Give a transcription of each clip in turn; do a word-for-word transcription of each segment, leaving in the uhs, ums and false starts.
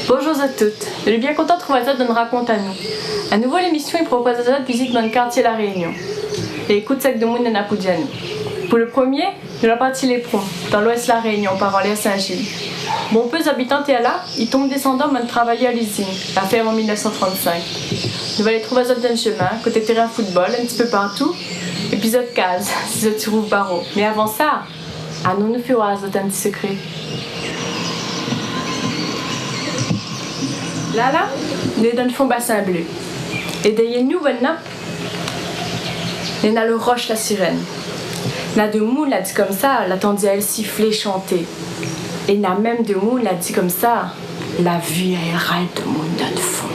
Bonjour zot tout. Nou lé bien kontan trouv azot dan Rakont anou. In nouvo lémisyon i propoz azot vizit bann kartié La Rényon é ékout sak demoun néna pou dir anou. Pou le premié, nou la parti Lépron, dan lwès La Rényon, par anlèr Sin-Zil. Bonpé zabitan tèr la i tonm désandan bann travayèr lizine, la fèrm an mil nèf san trant-sink. Nou va alé trouv azot dan shemin, koté térin foutbol, in ti pé partou, épi zot kaz, si zot i trouv baro. Mé avan sa, anon nou fé oir azot in ti sekré. La la, nou lé dan fon Basin Blé. É dèryèr nou, bann-la, néna le Rosh la Sirèn. Na demoun la di konmsa, la tann aèl siflé, shanté. É na mèm demoun la di konmsa, la vi aèl rèd demoun dan fon.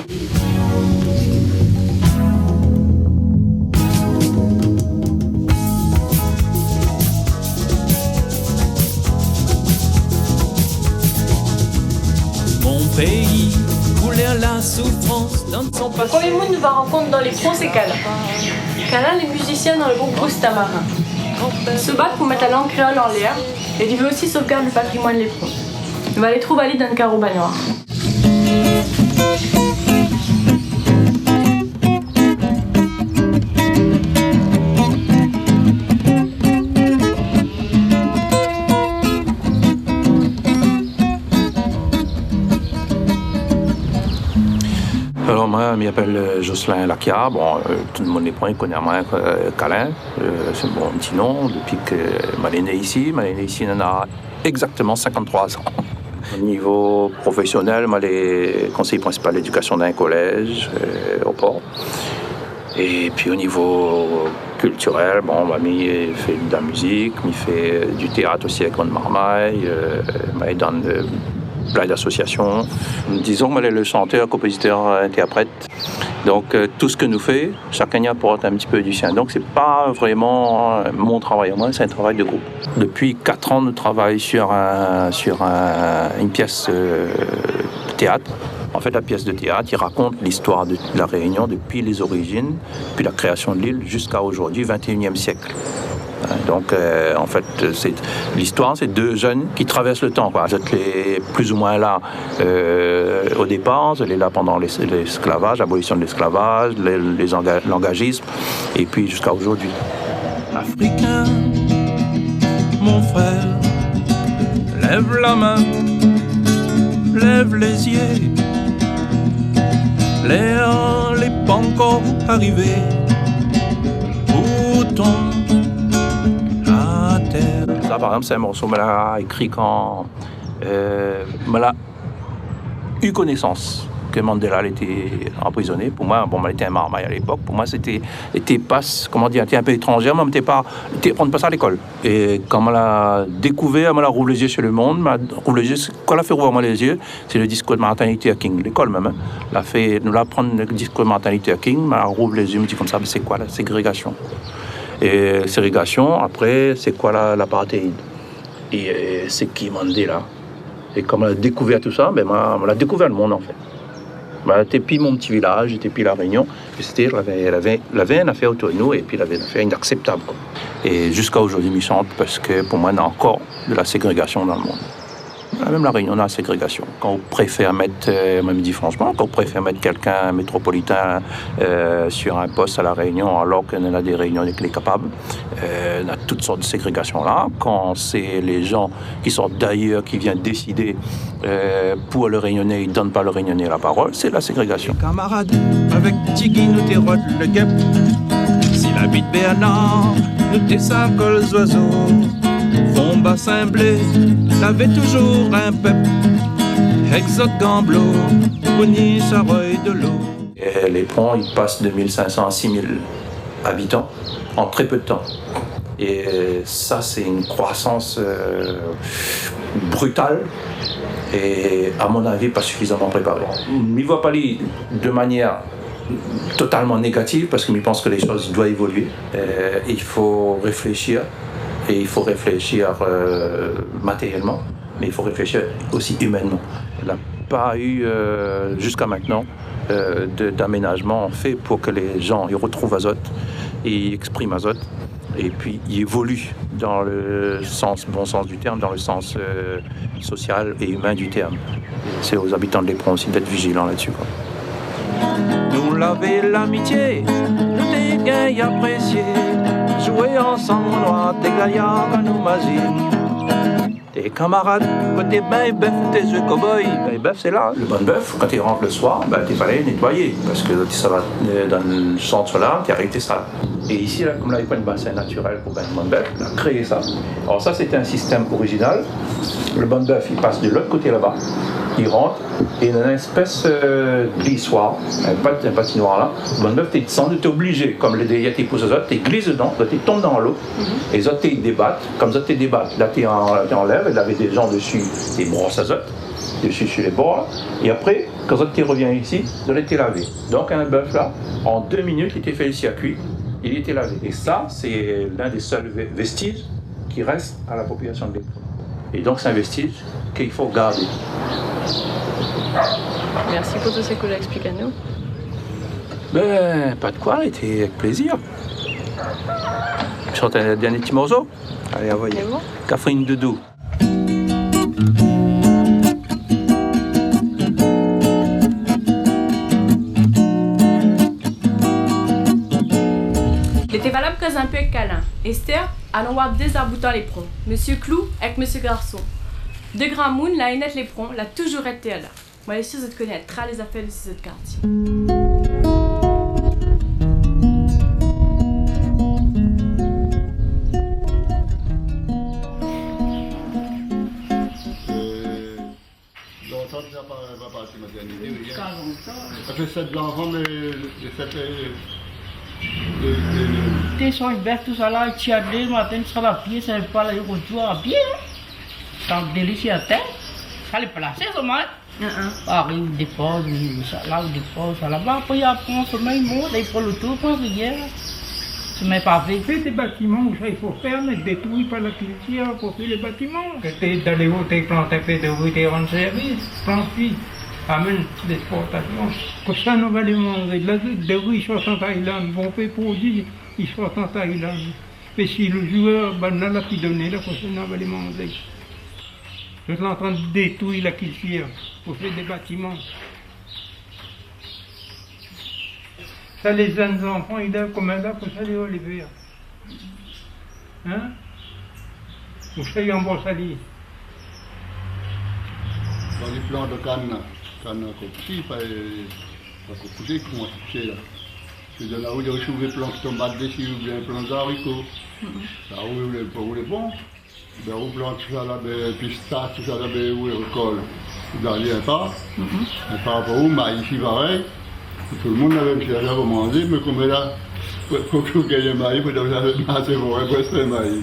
Mon péi, koulèr la soufrans dan son pasé. Le premié moun nou va rankont dan Lépron, sé Kalin. Kalin lé mizisien dan le group Bous Tamarin. Li bat pou mèt la lang kréol anlèr é li vé osi sovgard le patrimoine Lépron. Nou va alé trouv ali dan Karo Banwar. Alor, moin, mi apèl, euh, Jocelyn Lakia. Bon, euh, tout le moun Lépron i koné amoin, euh, Kalin. Euh, sé mon ti nom. Dopi ke moin lé né isi, moin lé né isi, néna égzaktoman sinkant-troi an. O nivo profésionèl, moin lé konséyé prinsipal d'édikasyon dan in kolèz, euh, o Por. Épi o nivo kiltirèl, bon, moin, mi fé de la mizik, mi fé, euh, du téat osi avèk bann marmay, euh, moin lé dan, euh, plin d'asosyasyon. Dizon, moin lé le shantèr, konpozitèr, intèrprèt. Donk, euh, tout sak nou fé, shakinn i aport in ti pé du sien. Donk, sé pa vréman, euh, mon travay amoin, sé in travay de group. Dopi kat an, nou travay sur in, sur in, in pyès, euh, téat. An fèt, la pyès de téat i rakont listoir de La Rényon dopi lé zorizine, dopi la kréasyon de lil ziska zordi, vintéinièm syèk. Hein, donk, euh, an fèt, sé listoir, sé dé jenn ki travèrs le tan, koi. Zot lé plis ou moin la, euh, o dépar, zot lé la pandan lès-, lèsklavaz, labolisyon de lèsklavaz, lé, lé anga-, langazism, épi ziska zordi. Afrikin, mon frèr, lèv la min, lèv lé zyé, lèr lé pankor arivé. Pou tonm atèr. Sa, par égzanp, sé in morso moin la ékri kan, euh, moin la u konésans ke Mandela lété anprizoné. Pou moin, bon, moin lété in marmay a lépok. Pou moin, sété, lété pa, koman dir, lété in pé étranzèr. Moin, lété pa, lété, aprann pa sa lékol. É kan moin la dékouvèr, moin la rouv lé zyé sur le monn, moin la rouv lé zyé, kosa la fé rouv amoin lé zyé, sé le diskour de Martin Luther King, lékol mèm, hein. La fé, nou la aprann le diskour de Martin Luther King, moin la rouv lé zyé, mi di konmsa, mé sé koi la ségrégasyon ? É ségrégasyon, apré, sé koi la, l'apartheid ? É, euh, sé ki Mandela ? É kan moin la dékouvèr tousa, bin, moin, moin la dékouvèr le monn, an fèt. Bin, té pi mon ti vilaz, té pi La Rényon, é sété, lavé, lavé, lavé in afèr otour de nou, épi lavé in afèr inakseptab, koi. É ziska zordi, mi shant, parske pou moin, néna ankor de la ségrégasyon dan le monn. Mèm La Rényon, néna ségrégasyon. Kan ou préfèr mèt, euh, moin, mi di fransman, kan ou préfèr mèt kèlkin métropolitin, euh, sur in pos a La Rényon, alor ke néna dé Rényoné ki lé kapab, euh, néna tout sort de ségrégasyon la. Kan sé lé jan ki sort dayèr ki vien désidé, euh, pou le Rényoné, i donn pa le Rényoné la parol, sé la ségrégasyon. Kamarad, avèk Tigui nou té rod le gèp. Si la bit Bernard, nou té sa kol zwazo. Fon Basin Blé, lavé touzour in pèp. Èk zot ganblo, pou ni sa roy de lo. É Lépron, i pas de mil sink san a sis mil abitan an trè pé de tan. É sa, sé in kroisans, euh, brital é, a mon avi, pa sifizaman préparé. Mi voi pa li de manièr Totalement négatif, parce que je pense que les choses doivent évoluer. Euh, il faut réfléchir, et il faut réfléchir, euh, matériellement, mais il faut réfléchir aussi humainement. Il n'y a pas eu, euh, jusqu'à maintenant, euh, de, d'aménagement fait pour que les gens, ils retrouvent azot, ils expriment azot, et puis ils évoluent dans le sens, bon sens du terme, dans le sens, euh, social et humain du terme. C'est aux habitants de Lépron aussi d'être vigilants là-dessus, quoi. Nou lavé lamitié, nou té gingn aprésié, zoué ansanm o noir, té gayar kan nou mazine. Té kamarad, koté bingn bèf, té zoué koboy. Bingn bèf, sé la. Le bann bèf, kan té rant le soir, ben, té falé nétoiyé, parske té sava, euh, dan le sant la, té ariv té sal. É isi la, kom lavé pa in basin natirèl pou bingn bann bèf, nou la kréé sa. Alor sa, sété in sistèm orizinal. Le bann bèf, i pas de lot koté laba, i rant, é dan in éspès, euh, glisoir, in pat-, in patinoir la, bann bèf té desann, té oblizé, kom le dèrièr té pous azot, té glis dedan, zot té tonm dan lo, é zot té débat, kom zot té débat, la té an-, té anlèv, é lavé dé zan desi, té bros azot, desi, si lé bor la, é apré, kan zot té revien isi, zot té lavé. Donk, in bèf la, an dé minit, li té fé le sirkui, li té lavé. É sa, sé l'un des seuls ve-, vestiges qui reste à la population de Lépron. É donk, sé in vestij k'i fo gardé. Merci pour tout ce que vous expliquez à nous. Ben, pa de koi, lété avèk plézir. Mi shant in dèrnié ti morso. Alé, anvoy. Sé bon ? Kafrine Doudou. Lété valab koz in pé èk Kalin. Estèr, alon oir dé zaboutan Lépron, Mésyé Klou èk Mésyé Garson. Dé gramoun, la néna Lépron, la touzour été la. Moin lé sir zot i koné tra lé zafèr de sé zot kartié. Euh, lontan, sa pa, pa parti matèrnité, rien. Ziska lontan. Sa fé sèt zanfan, mé, mé sèt, euh, euh, euh, té soign bèf, tousala, i tir dé matin, sa la pié, sa pa la, i rotourn a pié, hein. Sa délis atèr, sa lé plasé, sa, moin. Hein, hein. Ariv, dépoz, sa la, ou dépoz sa laba. Apré, i pran somèy, i mont, i pran lo tour, i pran rivièr. Somèy pa vit. Fé dé batiman, ousa i fo fèr, mé détruir pa la kiltir pou fé lé batiman. Té dan lé o, té plant in pé de ri, té rann sèrvis, plant ri, amenn léksportasion. Kosa nou va alé manzé ? La, de ri i sort an Thaïlande, bon, fé produi, i sort an Thaïlande. Mé si lo zour, banna la pi doné la, kosa nou va alé manzé ? Zot lé antrin détruir la kiltir pou fé dé batiman. Sa, lé jenn zanfan, i lèv koméla pou sa, lé olivié. Hein ? Ou sa, i anbos ali. Kan i plant de kann, kann ankor pti, pa, pa ankor kouté, koman ti sé la. Sé dan la ou i trouv plant tomat dési oubien plant zariko. Mhm. Sa ou lé, ou lé bon. Ben, ou plant tousa la, ben, pistas, tousa la, ben, ou rékolt. Ou gingn in par. Mhm. In par pou ou, mayi, si parèy. Tout le moun lavé in ti zafèr pou manzé, mé koméla, pou, pou, pou gingn mayi, fo d'abor marshé, fo rékolt mayi.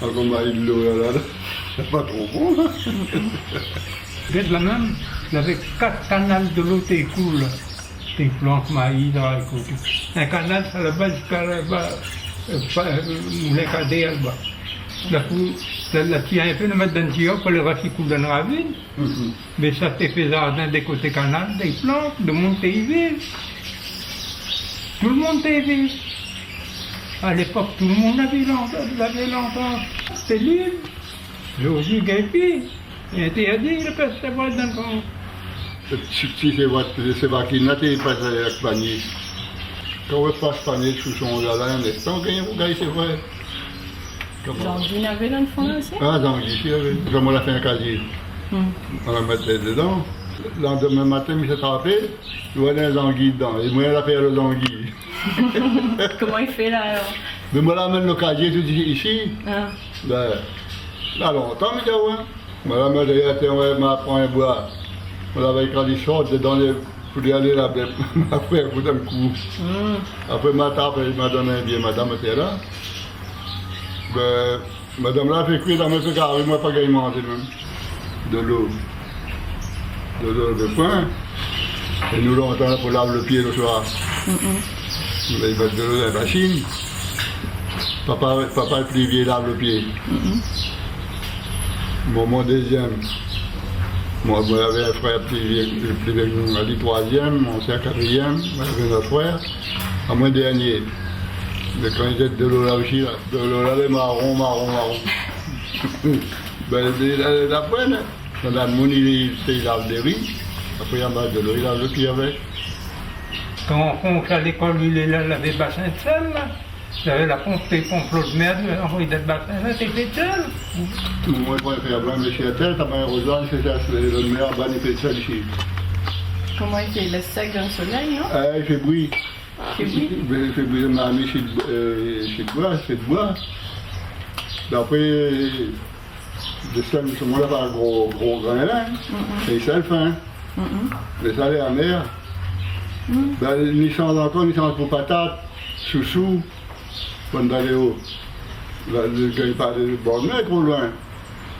Ankor mayi de lo la, la, la, sé pa tro bon, la. Mhm. Gèt la mèm, lavé kat kanal de lo té koul. Té plant mayi, zariko, tout. In kanal, sa laba, ziska laba, euh, pa, euh, Moulin Kadé, laba. La pou, la, la tir in pé, la mèt dan in tiyo, pou lé ras i koul dan ravine. Mhm. Mé sa té fé zardin dé koté kanal, té plant, demoun té i viv. Tout le moun té i viv. A lépok, tout le moun lavé lontan, lavé lontan. Té lib. Zordi, gingn pi. Intèrdi, le pès sé vré dan kan. Ti, ti, sé vré, sé vré ki na té pas avèk panié. Kan ou pas panié sou son la, la, in instan, gingn, ou gingn, sé vré. Koman ? Zangi navé dan le fon la osi ? A, zangi, si, oui. Koman la fé in kazié ? Hmm. Nou la mèt dedan. Landmin matin, mi sa trapé, nou néna zangi dedan. É moin la fé lo zangi. Koman i fé la, alor ? Mé moin la amenn lo kazié tout isi. A. Ben, la lontan, mi di aou, hein. Madam la di, atann, ouais, ma pran in boi. Moin la vèy kan li sort dedan lé, pou li alé la, ben, ma fé in kou dan le kou. Hmm. Apré, ma trap, ma donn in vié madam, té la. Ben, madam la fé kui dan mon kari, moin pa gingn manzé mèm. De lo. De lo, de poin. É nou, lontan, pou lav le pié le soir. Mm. Li mèt dolo dan la mashine. Papa, papa le pli vié i lav lo pié. Mm. Momon dézièm. Moin, moin lavé in frèr pli vié, pli vié ke nou, ali troizièm, mon sèr katrièm, moin lavé in ot frèr. Amoin dèrnié. Mé kan i zèt dolo la osi la, dolo la lé maron, maron, maron. Bin, la, la, la poin, in. Kan la moun i, i lav dori, apré i anba dolo, i lav lo pié avèk. Kan, kan ou sa lékol, li lé la, lavé basin sèl la. Lavé la ponp, té ponp lo mèr, anvoy dan basin la, té fé sèl. Moin, moin, fé blan, mésyé Atèl, ta moin rozoinn, sé sa, sé lo mèr, anba, li fé sèl isi. Koman i fé, i lès sèk dan lo solèy, non ? Ah, i fé bri. Fé bri. I fé bri, marmi, sé, euh, sé d'boi, sé d'boi. Mé apré, de sèl, mi sèl, moin la pa gro, gro grin la, in. Mm-mm. É sèl fin. Mm-mm. Mé sa lé amèr. Mm. Bin, ni sanz ankor, ni sanz pou patat, sousou, bann baléo. La, le gagn pa de bor mèr tro loin.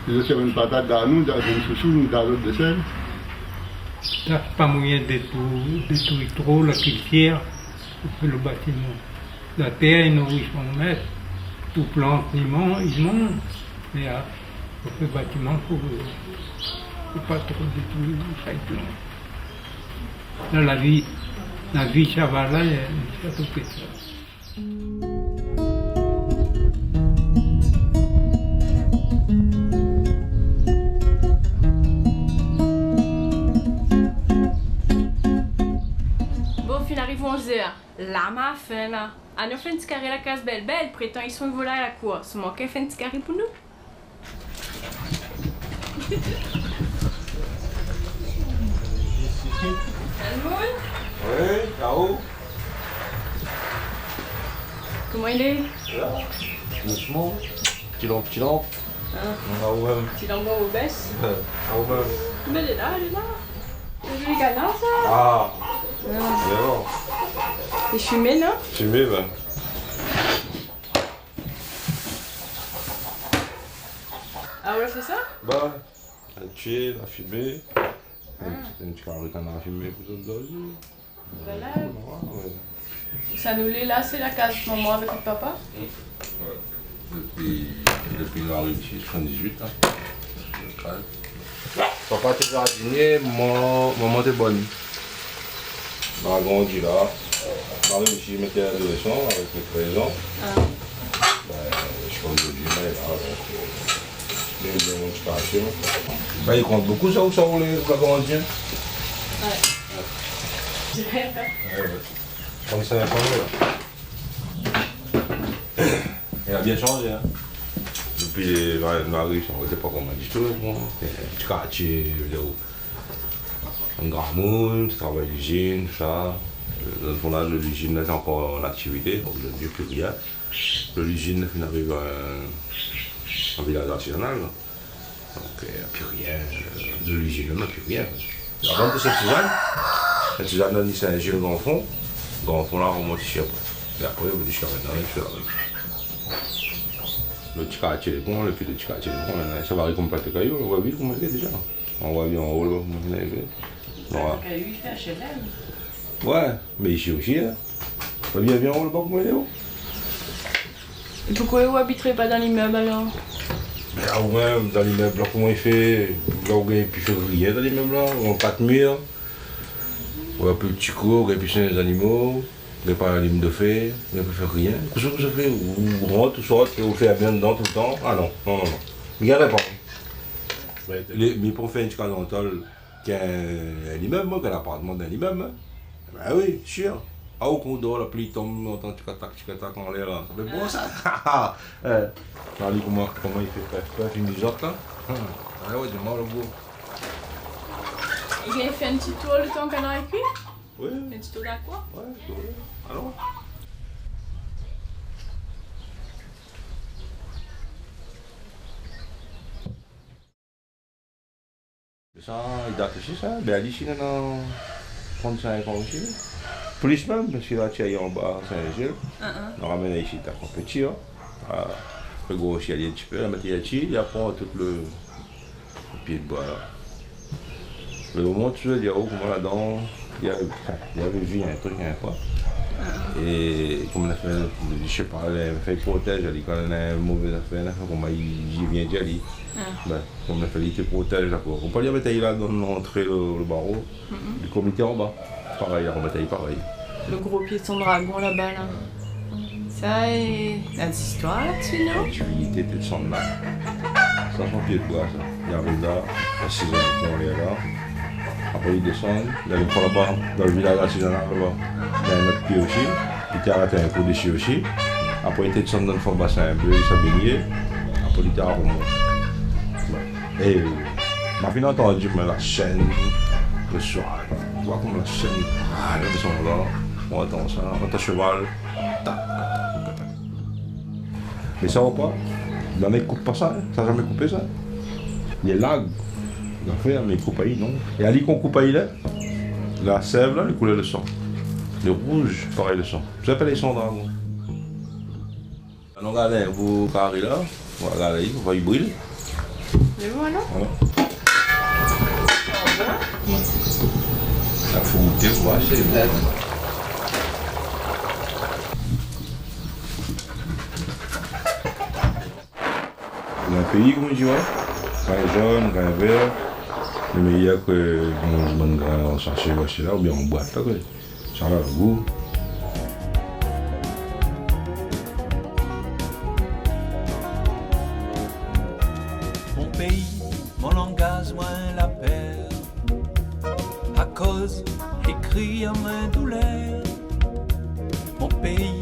Li sèr in patat dan nou, dan in sousou, nou dan lot de sèl. La, pa moiyin détou-, détoui tro la kiltir pou fé lo batiman. La tèr i nouri son mèt, ou plant, i man-, i manz, mé, ah, pou fé batiman, fo, fo pa tro détoui sa i plant. La, la vi, la vi sa va la, eh, sa tout sa. Bon, fine ariv onzèr. La ma fin la. Anon fé in ti karé la kaz Bèlbèl, prétan i son volay la kour. Sé moin ki fé in ti karé pou nou. Helmoun ? Oui, Caro ? Koman i lé ? La, dousman. Ti lanp, ti lanp. Ah. Ah, ou mèm. Ti lanp o bès. Ah, ou mèm. Mé lé la, lé la. Sé zoli kanar sa. Ah. Ah. Lé bon. Lé fimé, non ? Fimé, bin. Ah, ou la fé sa ? Bin, la tié, la fimé. Ah. In ti, in ti kari kanar fimé pou zot dor. Voilà. Voilà, ouais. Sa nou lé la, sé la kaz momon avèk papa ? Ouais. Dopi, dopi nou ariv isi, soixante-dix-huit, in. Papa té zardinié, momon, momon té bone. Ma grandi la. Ma ariv isi, mèt adolesan, avèk mé trèz an. Ah. Bin, mi koné bien, mé la, donk, euh, mé, mé mon ti parti, in. Bin, i kont bonpé sa, ou sa, ou lé, ou la grandi, in. Ouais. Ouais, ouais. Trente-cinq ans, la. Li la bien sanzé, in. Dopi, euh, ma, ma ariv, sa té pa konm ditou, bon. Té in ti kartié, lé, in gramoun, té travay lizine, tousa. Donk, la, lizine la, lé ankor an aktivité, donk, zordi, pi rien. Lizine la fine ariv an, an vilaz artizanal, la. Donk, euh, pi rien, euh, de lizine mèm, pi rien. Avan, té Sint-Sizane. Sint-Sizane, la ni Sin-Zil, Gran Fon. Gran Fon la, romont isi apré. É apré, ziska mintnan, sé la. Lo ti kartié lé bon, lo pi lo ti kartié lé bon, mintnan, sa va rikonplété kayou, ou va vi koman i lé déza. Ou va vi anlèr, koman i lé. Voilà. Kayou, i fé H L M. Ouais, mé isi osi, in. Ou va vi anlèr, ou va koman i lé, oh. É poukosa ou abit pa dan limèb, alor ? Bin, ou mèm, dan limèb la, koman i fé ? La, ou gingn pi fé rien dan limèb la, ou na kat mir. Ou na pi ti kour, ou gingn pi soign zanimo, ou gingn pa alim dofé, ou gingn pi fé rien. Kosa ou fé ? Ou rant, ou sort, ou fé bien dedan toultan. Ah non, non, non, non. Mi gingn pa. Lé, mi pou fé in ti kaz an tol, K'in, in limèb, moin, k'in apartman dan limèb, in. Bin oui, sir. Ah, ou kan ou dor, la pli i tonm, ou antann tikatak, tikatak anlèr, la. Sa fé bon, sa. Eh, gard ali koman, koman i fé, fé, fé, fé mizot, la. Ah ouais, sé mal, lo gro. Ou gingn fé in ti tour, lo tan kanar i kui ? Oui. In ti tour dan la kour ? Ouais, oui. Alon. Sa, i dat osi, sa. Bin, li isi, li néna trant-sink an osi. Plis mèm, parske la, ti anba Sin-Zil. Hein, hein. Nou la ramenn isi, té ankor pti, in. Ah, fé grosir ali in ti pé, la mèt isi, li pran tout lo, lo pié d'boi, la. Mé omoin, ti vé dir, oh, koman ladan, li la, li la vi in trik, in foi. É koman la fé, mi sé pa, la fé protèz ali, kan néna mové zafèr, la fé koman li, li vien di ali. Ah. Bin, koman la fé, li té protèz la, koi. Ou pa li mété la dan lantré, le, le baro. Mhm. Le komité anba. Parèy, la, ou mété parèy. Le gro pié de son dragon laba, la. Sa, é, na zistoir la dsi, non ? La divinité té desann la. Sa, son pié de boi, sa. Li ariv la, la sizann, konm li lé la. Apré, li desann, li ariv laba, dan le vilaz artizanal laba. Néna in ot pié osi, li té arèt in kou dési osi. Apré, li té desann dan fon basin, bouy sa bégné. Apré, li té armont. Oué. É, ma fine antann, mé la shèn, le soir, ou oi koman la shèn, ah, la desann la, ou antann sa, ou antann shoval, tak, tak, tak, tak. Mé sa, ou pa, la mèt koup pa sa, in. Sa zamé koupé sa. Li lé lag. Li fé, mé koup pa li, non. É ali, kan koup pa li la, la sèv la, li koulèr le san. Le rouz, parèy le san. Sa i apèl le san dragon. Anon, gard in bout kari la. Voilà, gard ali, ou oi, li bril. Lé bon, non ? Voilà. La fouté, ou oi, sé bon. Néna péi, koman i di, oué. Grin zone, grin vèr. Lé méyèr ke bann, bann grin an sashé, oué, sé la, oubien an boit la, koi. Sa la, le gou. Mon péi, mon langaz, moin la pèr. Akoz ékri amoin doulèr. Mon péi,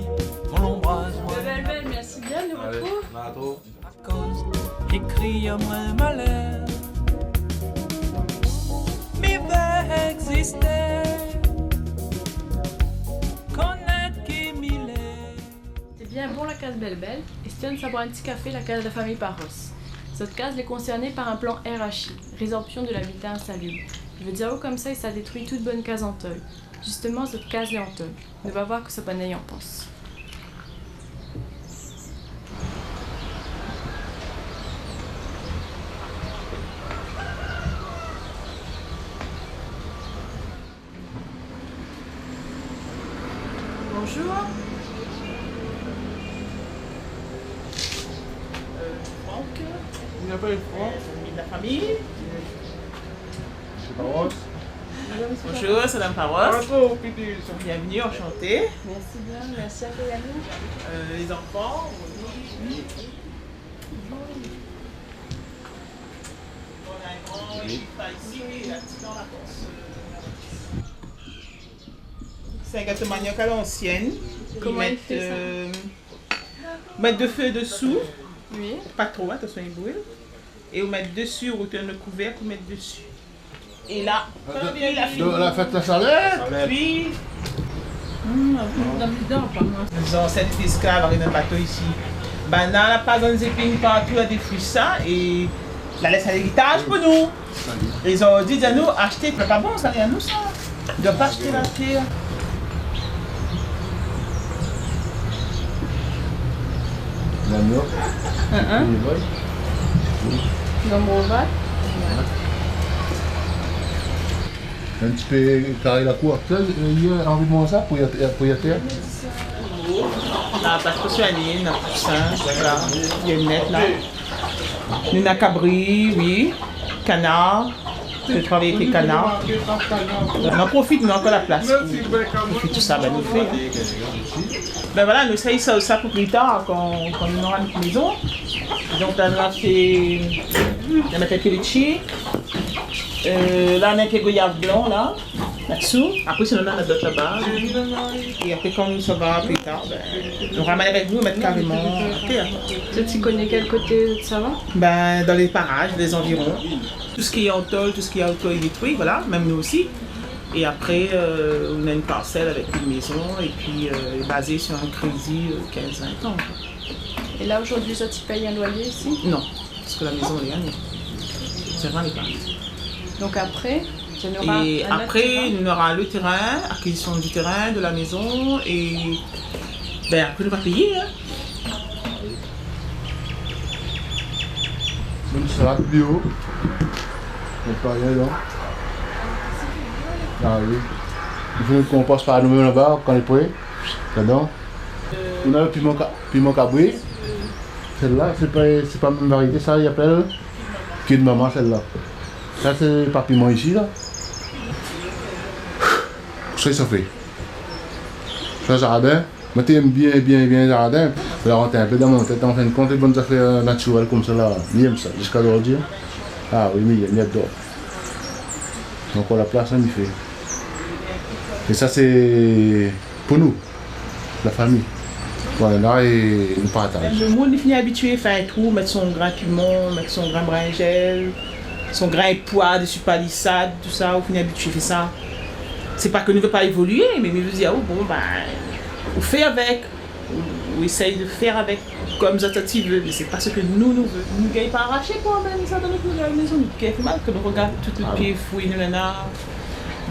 mon lonbraz, moin la pèr. Belle, belle, merci bien, nous retrouvons. Alé, Akoz ékri amoin malèr. Mi vé égzisté, konèt ki mi lé. Sé bien bon la kaz Bèl-Bèl, é si nou sa boir in ti kafé la kaz la famiy Paros. Zot kaz lé konsèrné par in plan R H I, résorption de l'habitat insalubre. I vé dir aou konmsa, sa détrui tout bann kaz an tol. Zistoman, zot kaz lé an tol. Nou va voir kosa banna i pans. Bonjour. Euh, Franck. Il n'y a pas eu Franck. Euh, ami de la famille. Monsieur Paros. Bonjour, c'est Madame Paros. Bonjour, Pidis. Bienvenue, enchanté. Merci bien, merci à toi, Yannick. Euh, les enfants, oui. On a un grand chiffre ici, oui, un petit peu en avance, euh, c'est un gâteau manioc à l'ancienne. Comment il met, fait ça ? Euh, Mèt do fé dosou. Oui. Pa tro, in, atansion, i bril. É ou mèt dosou, ou tourn le kouvèrk, ou mèt dosou. É la, kan li la fini. Atann, la fèt la salèt. Oui. Hmm, dan, dan, pa moin. Zot zansèt té ésklav, ariv an bato isi. Banna la pas dan zéping partou, la détrui sa, é la lès in éritaz pou nou. É zordi, di anou, ashté, lé pa bon, sa, lé anou, sa. I doi pa ashté la tèr. Manioc. Hein, hein. Manioc. Manioc. In ti pé kari la kour. Sa, euh, yèr, anvi manz sa, pou yèr, pou yèr tèr. La, pas pou soigné, na pousin, sa. Yèr nèt, la. Nou na kabri, oui. Kanar. Nou travay avèk kanar. Nou profit, nou na ankor la plas. Profit tout sa, bin, nou fé, in. Bin voilà, nou sa, sa, sa pou pli tar, kan, kan nou nora nout mézon. Donk la, nou la fé, nou la mèt in pé létshi. Euh, la, nou na in pé goyav blan, la. Ladsou. Apré, sinon, néna dot laba. É apré, kan nou sava pli tar, bin, nou ramèn avèk nou, mèt karéman atèr. Zot i koné kèl koté zot i sava ? Bin, dan lé paraz, lé zanviron. Tout sak lé an tol, tout sak lé an tol, i détrui, voilà, mèm nou osi. É apré, euh, nou na in parsèl avèk in mézon, épi, euh, bazé sir in krédi, euh, kinz, vin an, koi. É la, zordi, zot i pèy in loiyé isi ? Non. Parske la mézon lé anou. Lo térin lé pa anou. Donk apré, nou nora in ot térin. É apré, nou nora lo térin, akizision di térin, de la mézon, é, bin, apré, nou va péyé, in. Mèm si sa la pli o, mé pa rien, non. Ah oui. I fo nou konpans par nou mèm laba, kan lé pré. Ladan. Ou na lo piman ka-, piman kabri. Sèl-la, sé pa, sé pa mèm variété, sa i apèl pié d'mama, sèl-la. Sa, sé pa piman isi, la. Kosa sa i fé ? Sa zardin. Moin té èm bien, bien, bien zardin. La rant in pé dan mon tèt, an fin d'kont, lé bann zafèr natirèl konmsa la, mi èm sa, ziska zordi. Ah oui, mi èm, mi ador. Ankor la plas, in, mi fé. É sa, sé pou nou, la fami. Voilà, la, é nou partaz. Lo moun, li fini abitié fé in trou, mèt son grin piman, mèt son grin brinzèl, son grin poi dési palisad, tousa, ou fini abitié fé sa. Sé pa ke nou vé pa évolié, mé, mé mi vé dir, oh, bon, bin, ou fé avèk, ou, ou éséy de fèr avèk kom zot i vé, mé sé pa sak nou, nou vé. Nou gingn pa arashé pou amenn sa dan nout nouvèl mézon. Nout kèr i fé mal kan nou rogard tout, tout pié frui nou néna,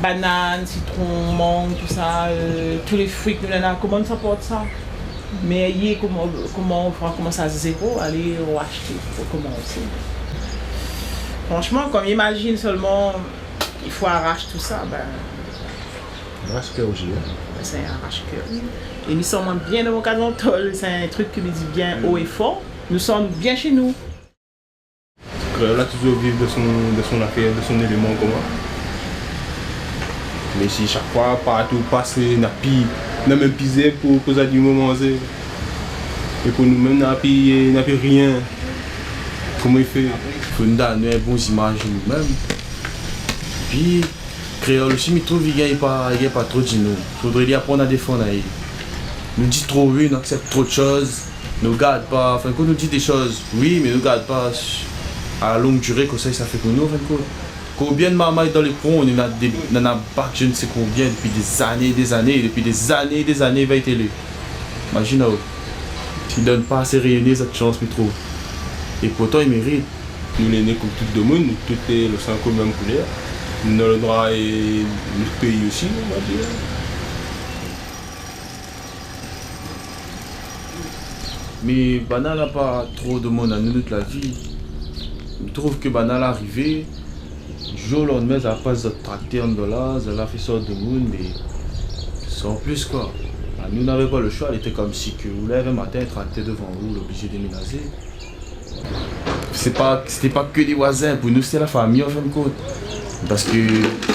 banane, sitron, mang, tousa, euh, tout lé frui ke nou néna, koman nou sa port sa ? Mé yé, koman, koman, fo komans a zéro, alé ashté, fo komansé. Franshman, kan mi imazine sèlman, i fo arash tousa, bin, Arash kèr osi, in. Bin, sé in arash kèr. É mi san amoin bien dan mon kaz an tol, sé in trik ke mi di bien o é for. Nou san anou bien shé nou. Kréol la touzour viv dan son, dan son afèr, dan son éléman, koman. Mé si shak foi, partou ou pas, na pi, na mèm pi zèrb pou, pou zanimo manzé. É pou nou mèm, na pi, na pi rien. Koman i fé ? Fo nou done in bon zimaz nou mèm. Pi, Kréol osi, mi trouv, i gingn pa, i gingn pa tro di nou. Fodré li aprann a défann ali. Nou di tro oui, nou aksèp tro d'shoz. Nou gard pa, anfin, kan nou di dé shoz, oui, mé nou gard pa a la long diré, kosa sa fé pou nou, anfin d'kont. Konbien d'marmay dan lé pon, nou na dé, nou na bak, je ne sais combien, dopi dé zané, dé zané, dopi dé zané, dé zané, i vèy télé. Imazine aou. I donn pa asé Rényoné zot shans, mi trouv. É pourtan, i mérit. Nou lé né kom tout domoun, nou tout lé lo san kou mèm koulèr. Nou na lo droi é nout péi osi, on va dir. Mé banna la pa tro domann anou nout lavi. Mi trouv ke banna la arivé, di zour o landmin, zot la pas zot traktèr andan la, zot la fé sort domoun, mé san plis, koi. Anou, navé pa lo shoi, lété komsi ke ou lèv in matin, in traktèr dovan ou, lé oblizé déménazé. Sé pa, sété pa ke dé voizin, pou nou, sété la fami, an fin d'kont. Parske,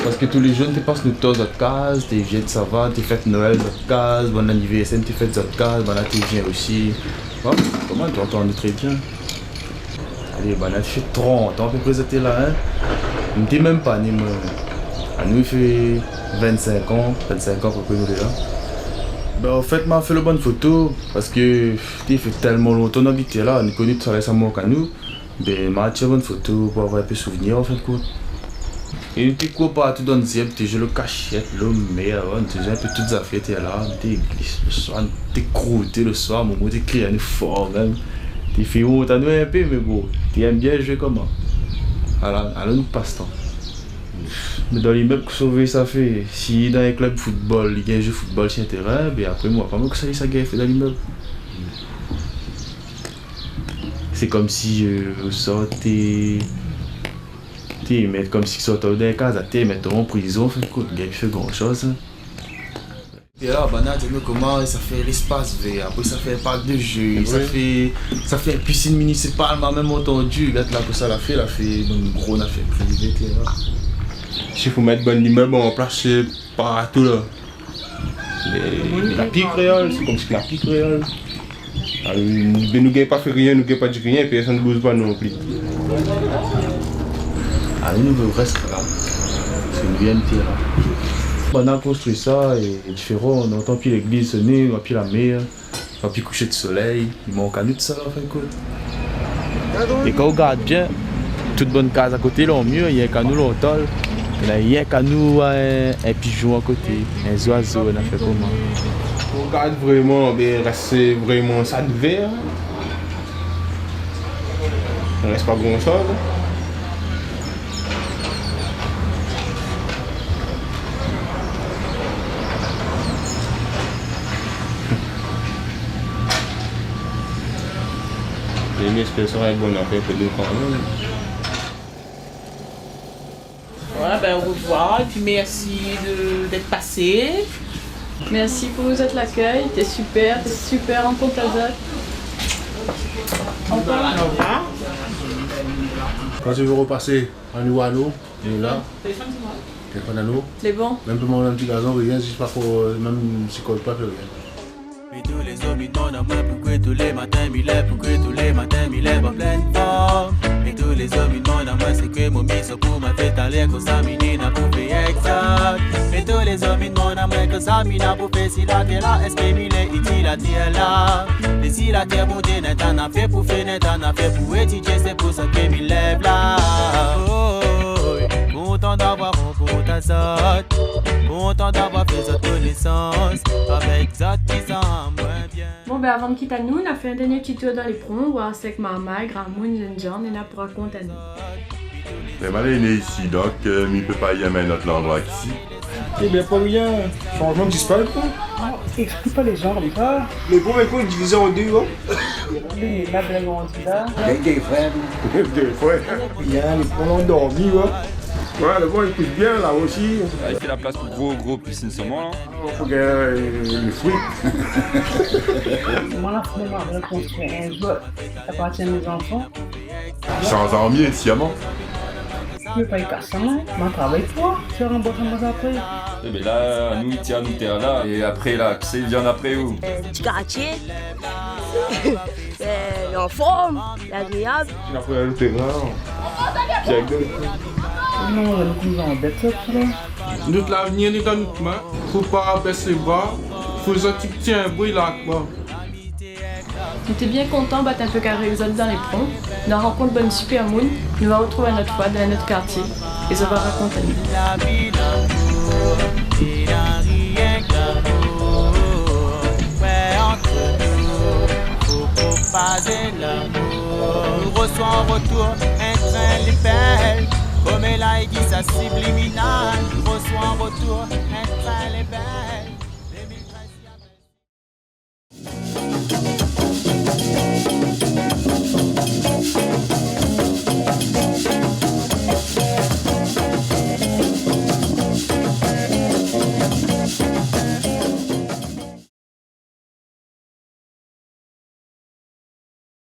parske tou lé zour, té pas nout tan zot kaz, té vien, té sava, té fèt Noèl zot kaz, bann anivèrsèr, té fèt zot kaz, banna té vien osi. Bon, koman, té antann anou trè bien. Alé, banna té fé trant an apépré zot té la, in. Mi té mèm pa né, moin. Anou, i fé vinn-sink an, vinn-sink an apépré nou lé la. Bin, anfèt, ma fé lo bann foto, parske, té fé tèlman lontan nou abit la, nou koné tout sa la, sa mank anou. Bin, ma tir bann foto pou avoir in pé souvnir, an fin d'kont. É nou té kour partou dan zèrb, té zoué lo kashièt, lo mèr, nou té zoué in pé tout zafèr, té la, nou té glis lo soir, nou té krouté lo soir, momon té kriy anou for mèm. Té fé ont anou in pé, mé bon, té èm bien zoué koman. Ala, ala nout pastan. Mé dan limèb, kosa ou vé sa fé ? Si dan in klèb foutbol, i gingn zoué foutbol si in térin, bin apré, moin, pa moin, kosa li sa gingn fé dan limèb. Sé komsi, euh, ou sort, té, té mèt komsi sort dan in kaz, té mèt an prizon, an fin d'kont, gingn pi fé gran shoz, in. É la, banna di anou koman sa fé léspas vèr, apré sa fé park de zé, sa fé, sa fé pisine minisipal, ma mèm antandi, gard la kosa la fé, la fé bann gro nafèr privé, té la. Si fo mèt bann imèb an plas, sé partou la. Mé la pi kréol, sé komsi la pi kréol. Ah, nou, bin nou gingn pa fé rien, nou gingn pa di rien, pèrsone i bouz pa non pli. Ah, nou, nou vé rès la. Sé in V M T la. Banna konstrui sa, é diféran, nou antann pi légliz soné, nou antann pi la mèr, nou antann pi koushé d'solèy, i mank anou sa la, an fin d'kont. É kan ou gard bien, tout bann kaz akoté, lé an mir, rienk anou, lé an tol. Néna rienk anou, in, in pijon akoté, in zoizo, nafèr koman. Ou gard vréman, bin, rès vréman sa d'vèr. I rès pa gran shoz. É mi éspèr sa va èt bon nafèr pou nou kanmèm. Voilà, bin, au revoir, épi mèrsi de, d'èt pasé. Mèrsi pou zot lakèy, té super, té super rankont azot. Orevoir. Kan zot i vé ropasé, anou, anou, nou la. Téléfone anou. Lé bon. Mèm pou mon ti garzon, rien, zis pa pou, mèm si kol pa, fé rien. Mé tou lé zomi i domann amoin poukoué tou lé matin mi lèv, poukoué tou lé matin mi lèv an plin form. Mé tou lé zomi i domann amoin sé koué mon mision pou ma fé talèr, kosa mi néna pou fé égzak. Mé tou lé zomi i domann amoin kosa mi néna pou fé si latèr la, èske mi lé itil a latèr la. É si latèr Bondié néna in afèr pou fé, néna in afèr pou étidié, sé pou sa ke mi lèv la. Oh, oh, oh. Kontan d'avoir rankont azot, kontan d'avoir fé zot konésans, avèk zot i sanm amoin bien. Bon, bin, avan de kit anou, nou la fé in dèrnié ti tour dan lé pron, oir sak marmay, gramoun, jenn jan néna pou rakont anou. Bin, moin lé né isi, donk, euh, mi pé pa ir in ot landroi k'isi. Ébin, pou rien, shanzman dispar, koi. Non, éksplik pa lé jan konmsa. Mé pou ékout, divizé an dé, in. Li, la bèl grandi la. Avèk dé frèr. Dé frèr. Bien, lé pron andormi, in. Ouais, lé bon, ékout bien, la osi. Ah, i fé la plas pou gro, gro pisine solman, la. Fo gingn, euh, lé frui. Moin la fine, moin la konstrui in zour. Sa apartien mé zanfan. Shanz an mié, siaman. Mi pé pa i kas sa, moin. Moin la travay pou, fé ranbours amoin apré. Ébin la, nou, i tienbo tèr la. É apré la, kisa i vien apré ou ? Euh, ti kartié. Euh, an form, lé agréab. Apré, lo térin, bien. Non, la, nou koz an bèt, sa, la. Nout lavnir lé dan nout min. Fo pa bès lé bra. Fo zot i tienbo la, koi. Nou té bien kontan bat in pé karé èk zot dan lé pron. Nou la rankont bann super moun. Nou va artrouv in ot foi dan in ot kartié. É zot va rakont anou. Nou resoi an retour in trin lé bèl. Koméla i di sa sibliminal. Nou resoi an retour in trin lé bèl.